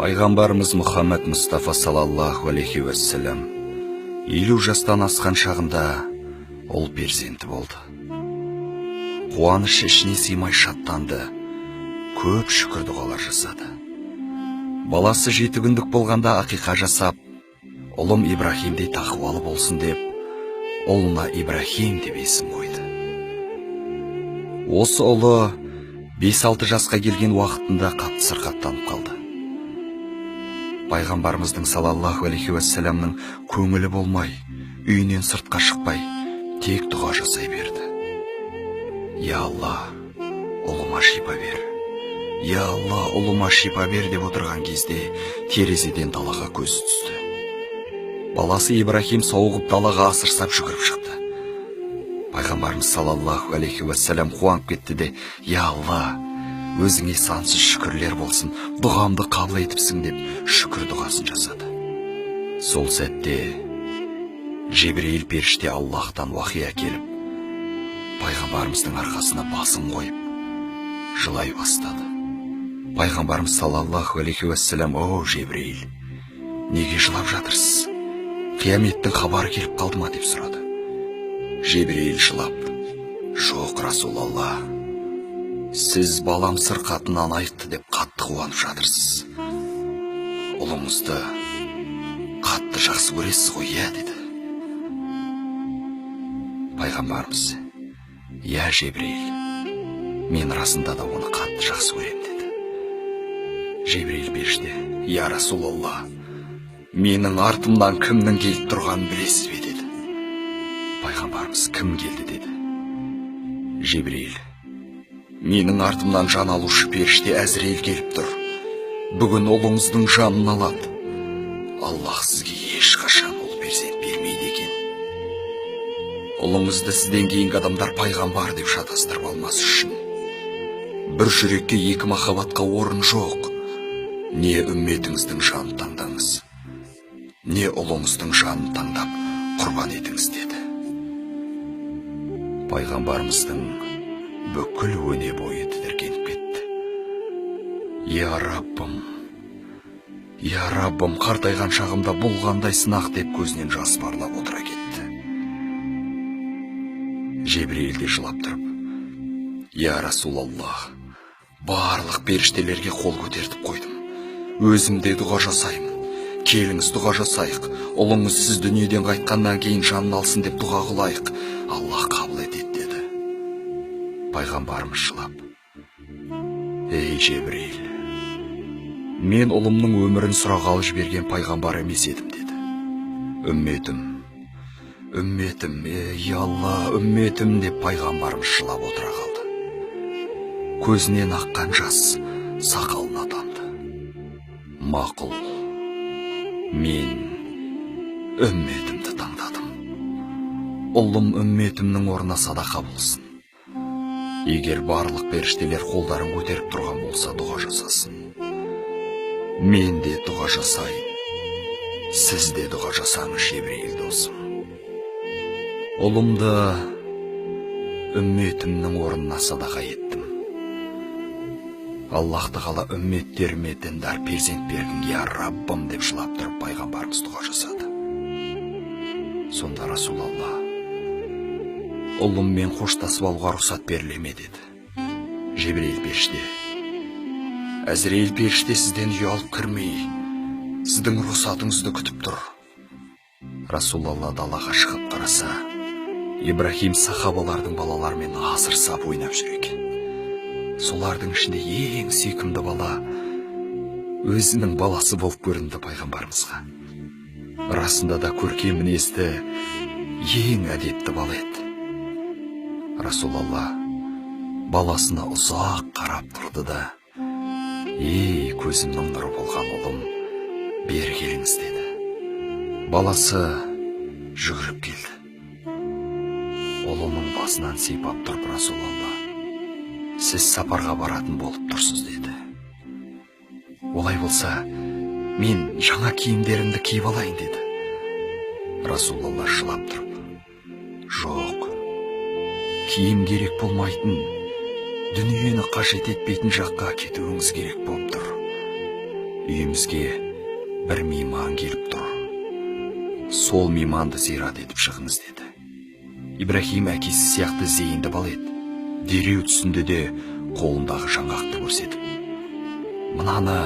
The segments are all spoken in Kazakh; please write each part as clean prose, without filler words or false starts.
Пайғамбарымыз Мұхаммед Мұстафа салаллаху алейхи уассалам 50 жастан асқан шағында ұл перзенті болды. Қуаныш ішіне сыймай шаттанды, көп шүкір дұғалар жасады. Баласы 7 күндік болғанда ақиқа жасап, ұлым Ибрахимдей тақуалы болсын деп, ұлына Ибрахим деп есім қойды. Осы ұлы 5-6 жасқа келген уақытында қатты сырқаттанып қалды. Пайғамбарымыздың салаллаху алейхи уассаламның көңілі болмай, үйінен сыртқа шықпай, тек дұға жасай берді. Я Алла, ұлыма шипа бер. Я Алла, ұлыма шипа бер деп отырған кезде терезеден далаға көзі түсті. Баласы Ибрахим сауығып далаға асырсап жүгіріп шықты. Пайғамбарымыз салаллаху алейхи уассалам қуанып кетті де, Я Алла, өзіңе сансыз шүкірлер болсын, дұғамды қабыл етіпсің деп шүкір дұғасын жасады. Сол сәтте Жебірейіл періште Аллахтан уахи әкеліп, пайғамбарымыздың арқасына басын қойып, жылай бастады. Пайғамбарымыз салаллаху алейхи уассалам, о, Жебірейіл, неге жылап жатырсыз? Қияметтің хабары келіп қалды ма деп сұрады. Жебірейіл жылап, жоқ, Расулалла, сіз балам сырқатынан айықты деп қатты қуанып жатырсыз. Ұлыңызды қатты жақсы көресіз ғой, иә, деді. Пайғамбарымыз, иә, Жебірейіл, мен расында да оны қатты жақсы көрем, деді. Жебірейіл періште, я Расулалла, менің артымнан кімнің келіп тұрғанын білесіз бе, деді. Пайғамбарымыз, кім келді, деді. Жебірейіл, менің артымнан жан алушы періште Әзірейіл келіп тұр. Бүгін ұлыңыздың жанын алады. Аллах сізге ешқашан ұл перзент бермейді екен. Ұлыңызды сізден кейінгі адамдар пайғамбар деп шатастырып алмас үшін. Бір жүрекке екі махаббатқа орын жоқ. Не үмметіңіздің жанын таңдаңыз, не ұлыңыздың жанын таңдап құрбан етіңіз, деді. Пайғамбарымыздың бүкіл өне бойы тітіркеніп кетті. Я Раббым, я Раббым, қартайған шағымда бұл қандай сынақ деп көзінен жас парлап отыра кетті. Жебірейіл де жылап тұрып, я Расулаллах, барлық періштелерге қол көтертіп қойдым. Өзім де дұға жасаймын. Келіңіз, дұға жасайық. Ұлыңыз сіз дүниеден қайтқаннан кейін жанын алсын деп дұға қылайық. Аллах қабыл етеді, деді. Пайғамбарымыз жылап, ей Жебірейіл, мен ұлымның өмірін сұрағалы жіберген пайғамбар емес едім, деді. Үмметім, үмметім, ей Алла, үмметім деп пайғамбарымыз жылап отыра қалды. Көзінен аққан жас сақалына тамды. Мақұл, мен үмметімді таңдадым. Ұлым үмметімнің орнына садақа болсын. Егер барлық періштелер қолдарын көтеріп тұрған болса, дұға жасасын. Мен де дұға жасайын. Сіз де дұға жасаңыз, Жебірейіл досым. Ұлымды үмметімнің орнына садақа еттім. Аллах тағала үмметтеріме діндар перзент бергін, я Раббым деп жылап тұрып пайғамбарымыз дұға жасады. Сонда Расулалла, ұлыммен қоштасып алуға рұқсат беріле ме, деді. Жебірейіл періште, Әзірейіл періште сізден ұялып кірмей, сіздің рұқсатыңызды күтіп тұр. Расулалла далаға шығып қараса, Ибрахим сахабалардың балаларымен асырсап ойнап жүр екен. Солардың ішінде ең сүйкімді бала өзінің баласы болып көрінді пайғамбарымызға. Расында да көркем мінезді, ең әдепті бала еді. Расулалла баласына ұзақ қарап тұрды да, ей, көзімнің нұры болған ұлым, бері келіңіз, деді. Баласы жүгіріп келді. Ұлының басынан сипап тұрып, Расулалла, сіз сапарға баратын болып тұрсыз, деді. Олай болса, мен жаңа киімдерімді киіп алайын, деді. Расулалла жылап тұрып, жоқ, киім керек болмайтын, дүниені қажет етпейтін жаққа кетуіңіз керек болып тұр. Үйімізге бір мейман келіп тұр. Сол мейманды зират етіп шығыңыз деді. Ибрахим әкесі сияқты зейінді бала еді. Дереу түсінде де қолындағы жаңғақты көрсетіп, мынаны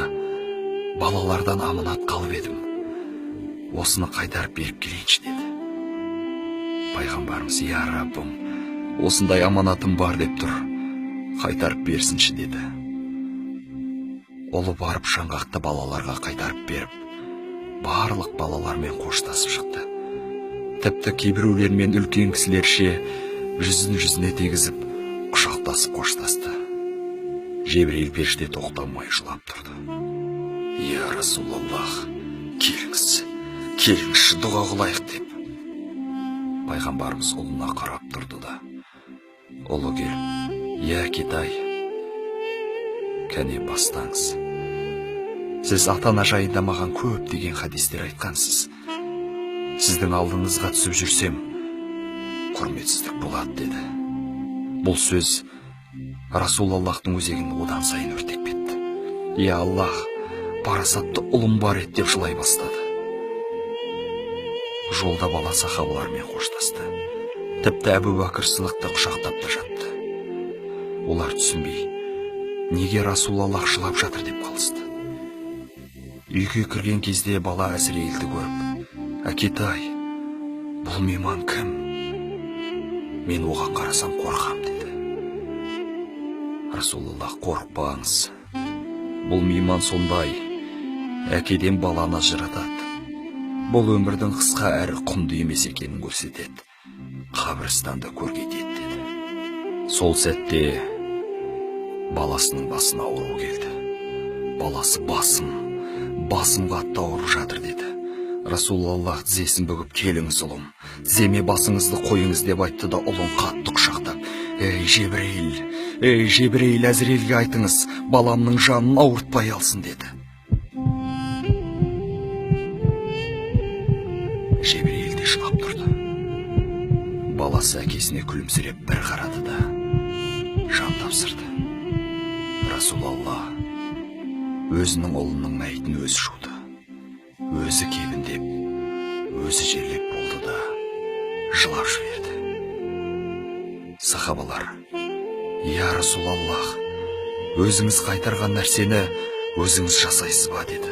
балалардан аманат қалып едім, осыны қайтарып беріп келейінші деді. Пайғамбарымыз, я Раббым, осындай аманатым бар деп тұр, қайтарып берсінші деді. Ұлы барып жаңғақты балаларға қайтарып беріп, барлық балалармен қоштасып шықты. Тіпті кейбіреулермен үлкен кісілерше жүзін жүзіне тигізіп, құшақтасып қоштасты. Жебірейіл періште тоқтамай жылап тұрды. Я Расулаллах, келіңіз, келіңізші, дұға қылайық деп. Пайғамбарымыз ұлына қарап тұрды да, ұлы келіп, я әкетай, кәне бастаңыз. Сіз ата-ана жайында маған көптеген хадистер айтқансыз. Сіздің алдыңызға түсіп жүрсем, құрметсіздік болады деді. Бұл сөз Расулаллахтың өзегін одан сайын өртеп кетті. Я Аллах, парасатты ұлым бар еді деп жылай бастады. Жолда бала сахабалармен қоштасты. Тіпті Әбу Бәкір Сыдықты құшақтап та жатты. Олар түсінбей, неге Расулаллах жылап жатыр деп қалысты. Үйге кірген кезде бала Әзірейілді көріп, әкетай, бұл мейман кім? Мен оған қарасам қорқам деді. Расулаллах, қорықпаңыз. Бұл мейман сондай, әкеден баланы ажыратады. Бұл өмірдің қысқа әрі құнды емес екенін көрсетеді. Қабірстанды көргетеді деді. Сол сәтте баласының басына ауру келді. Баласы басым, басым қатты ауырып жатыр деді. Расулаллах тізесін бүгіп, келіңіз ұлым, тіземе басыңызды қойыңыз деп айтты да ұлын қатты құшақтап, ей Жебірейіл, ей Жебірейіл, Әзірелге айтыңыз, баламның жанын ауыртпай алсын деді. Жебірейіл де жылап тұрды. Баласы әкесіне күлімсіреп бір қарады да жан тапсырды. Расулаллах өзінің ұлының мәйітін өзі жуды, өзі кебіндеп, өзі жерлеп болды да жылап жіберді. Сахабалар, я Расулаллах, өзіңіз қайтарған нәрсені өзіңіз жасайсыз ба деді.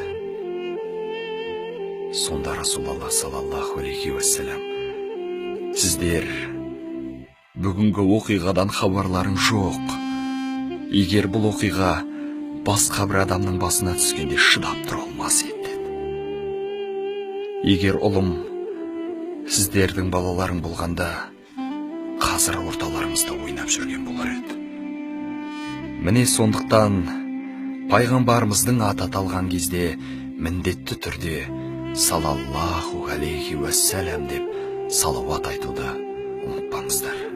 Сонда Расулаллах саллаллаху алейхи уассалам, сіздер бүгінгі оқиғадан хабарларың жоқ. Егер бұл оқиға басқа бір адамның басына түскенде шыдап тұра алмас еді деді. Егер ұлым сіздердің балаларың болғанда, қазір орталарыңызда ойнап жүрген болар еді. Міне сондықтан пайғамбарымыздың аты аталған кезде міндетті түрде салаллаху алейхи уассалам деп салауат айтуды ұмытпаңыздар.